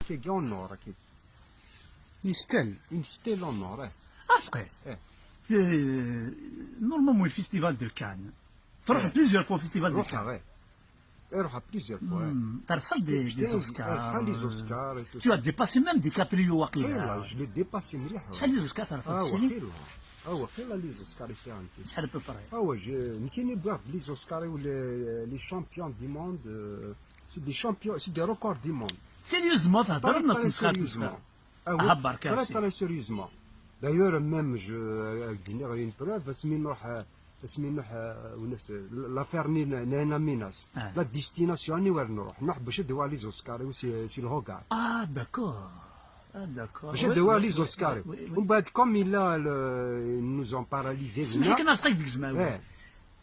كي en or كي Une stèle. Une stèle en or. أرزقي. إيه. Normalement, ال festival de Cannes تروح plusieurs fois festival de روح Cannes. غير روح plusieurs fois. ترفع des Oscars. Les Oscars. Tu as dépassé même DiCaprio. لا واقيلا Je l'ai dépassé مليح. شحال les Oscars اه ترفع؟ وخير اه وخير les Oscars يساعد. شحال à peu près? اه je نبغى les Oscars ولا les champions du monde, c'est des champions, c'est des records du monde. Sérieusement تهضر لنا تمسخر تمسخر هبر très كاسي. Très sérieusement. D'ailleurs, même je ديني une preuve بس مين نروح بس مين نروح وناس l'affaire In Amenas. آه. La destination وين نروح نروح باش ندوى les Oscars c'est le regard. اه d'accord, اه d'accord. باش ندوى les Oscars ومن بعد comme ils nous ont paralysés. سمح كنا رزقك ديك الزمان. اه.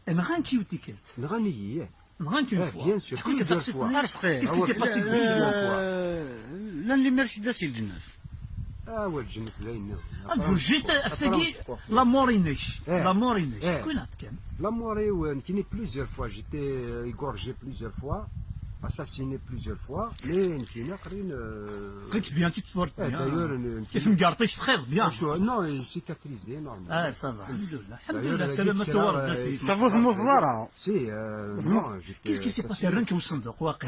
نغان كيو تيكت. نغني. نغان une إيه، fois. Bien sûr, plusieurs fois. أرزقي. Qu'est-ce qui s'est passé? لان les Mercedes الجنات. اه والجنة ذاين. Juste افاكي la mort ينك إيه. la mort ينك إيه. كون كان La mort, نكيني plusieurs fois, j'étais égorgé plusieurs fois, assassiné plusieurs fois, mais نكيني قرين قلت bien, tu te portes إيه، bien. D'ailleurs, اسم قارطيش تخير bien. Non, cicatrisé, normal. اه ça va, الحمد لله الحمد لله سلامة ورد. Ça vaut المضارة. Si, non, j'étais. Qu'est-ce qui s'est passé? رنك والصندوق واقي.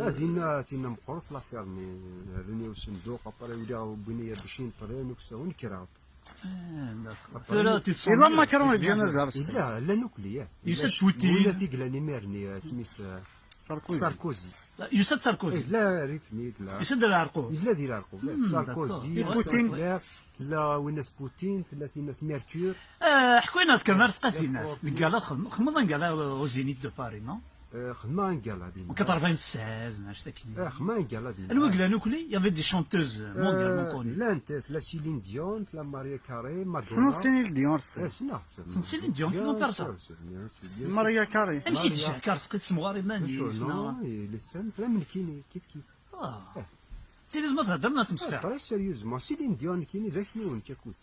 هذينا تينا مقر في l'affaire راني والصندوق après ولا بنيه باش نطرين وكسا ونكراط. إذا ما كانوا الجنازة أرزقي. لا لا نوكلي. يوسف بوتين. ولا تيقلا نيميرني سميس ساركوزي. ساركوزي. يوسف إيه، ساركوزي. لا ريفني لا. يوسف العرقوب. لا ديال العرقوب ساركوزي. D'accord. بوتين. لا لا وناس بوتين لا تينا Mercure. آه، حكينا كان رزقه فينا الكالا خدمنا gala au Zénith de Paris, non? خدمة un gala ديما. 96 ناش تاكي. خدمة un gala ديما. الوكلا نوكلي y avait des chanteuses mondialement connues. لا انت لا Céline Dion لا Mariah Carey Madonna. سنو Céline Dion أرزقي. سنة. Céline Dion qui n'en parle pas. Mariah Carey. امشي تجاه كارسقيت سمواري ماني سنا. لسان لا من كيني كيف كيف. اه sérieusement تهضرنا تمسخر. Très sérieusement, Céline Dion كيني ذاك نون كاكوت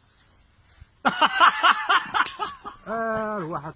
اه الواحد.